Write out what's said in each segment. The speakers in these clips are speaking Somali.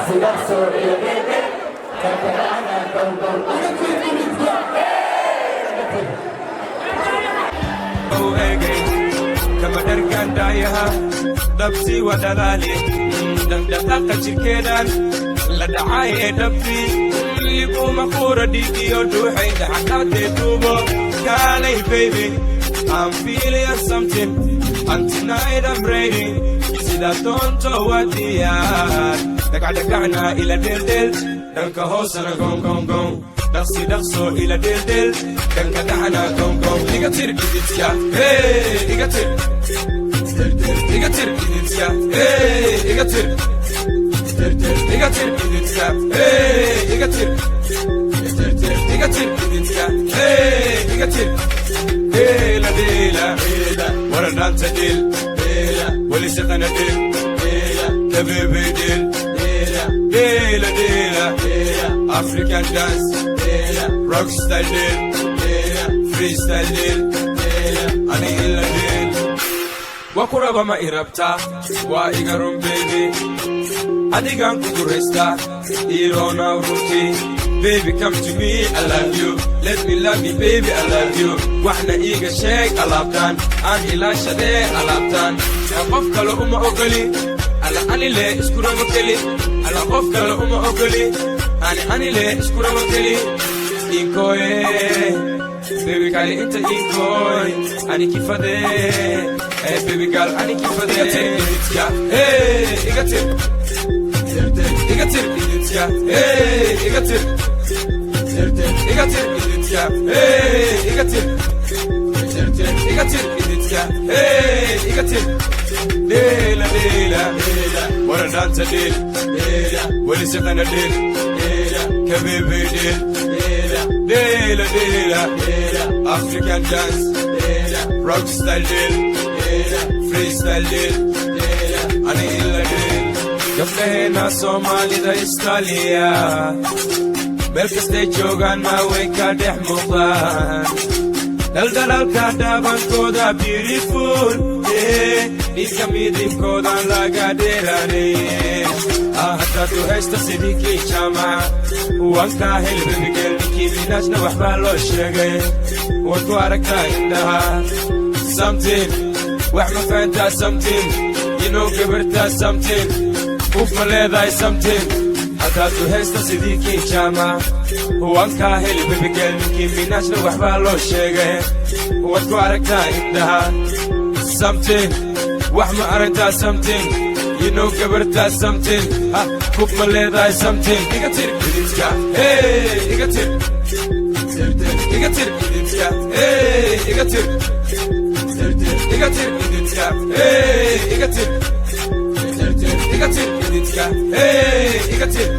Dhaqsi dhaqso ila dheeldheel, dhanka dhacna gow gow. Iga tir dhididka, iga tir. U eegay kama dharkaan daayaha, dhabtii waa dhalaali, dhaqdhaqaaqa jirkeedan la dhacay ee dhabtii liguma quura dhiigiyo dhuuxay dhaxaqaadee duubo. Kaalay baby, I'm feeling something and tonight I'm ready. Sidaa doonto waa diyaar, dhagacdhagacna ila dheeldheel, dhanka hoosana gom gom gom. Dhaqsi dhaqso ila dheeldheel, dhanka dhaxana gom gom. Iga tir dhididka, hey, iga tir, iga tir dhididka, hey, iga tir, iga tir dhididka, hey, iga tir, iga tir dhididka, hey, iga tir. Dheela dheela, waradhaanta dheel, weli shaqana dheel, kabeebey dheel, dheela dheela, African dance, rock style dheel, freestyle dheel, ani ila dheel. Waa ku raba, ma i rabtaa? Waa iga run baby, adigaan ku guraystaa iiroonaw runtii. Baby, come to me, I love you. Let me love you, baby, I love you. Waxna iiga sheeg alaabtaan, aan ilaashadee alaabtaan. Qof kale uma ogoli, alla anile isku rabo keli. Alla qof kale uma ogoli, ani anile isku rabo keli. Inkooye baby, kali inta inkooy, ani kifade. Hey baby girl, ani kifade. Iga tir dhididka, hey, iga tir, iga tir dhididka, hey, iga tir, iga tir dhididka, hey, iga tir, iga tir dhididka, hey, iga tir. Dheela dheela, waradhaanta dheel, weli shaqana dheel, kabeebey dheel, dheela dheela, African dance, rock style dheel, freestyle dheel, ani ila dheel. Gabdhaheena Soomaalida Istaaliya meel kastay joogaanna way ka dhex muuqdaan dhaldhalaalka dhaabankooda, beautiful dhiigga midibkoodan laga dheeraanayn. Haddaad u haysta sidii kii jaamac, waan kaa heli baby girl. Ninkii Minaajna waxbaa loo sheegay, waad ku aragtaa indhaha something. Wax ma fahantaa something? You know gabartaa something, uf ma leedahay something? Haddaad u haysta sidii kii jaamac, waan kaa heli baby girl. Ninkii Minaajna waxbaa loo sheegay, waad ku aragtaa indhaha something. Wax ma aragtaa something? You know gabartaa something, ha hub ma leedahay something? Iga tir dhididka, hey, iga tir, iga tir dhididka, hey, iga tir, iga tir dhididka, hey, iga tir, iga tir dhididka, hey, iga tir.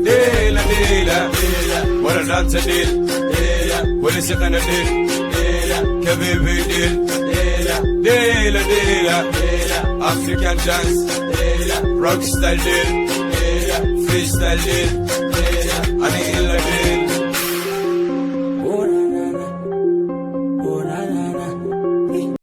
Dheela dheela, waradhaanta dheel, weli shaqana dheel, kabeebey dheel, dheela dheela, African dance, rock style dheel, freestyle dheel, ani ila dheel.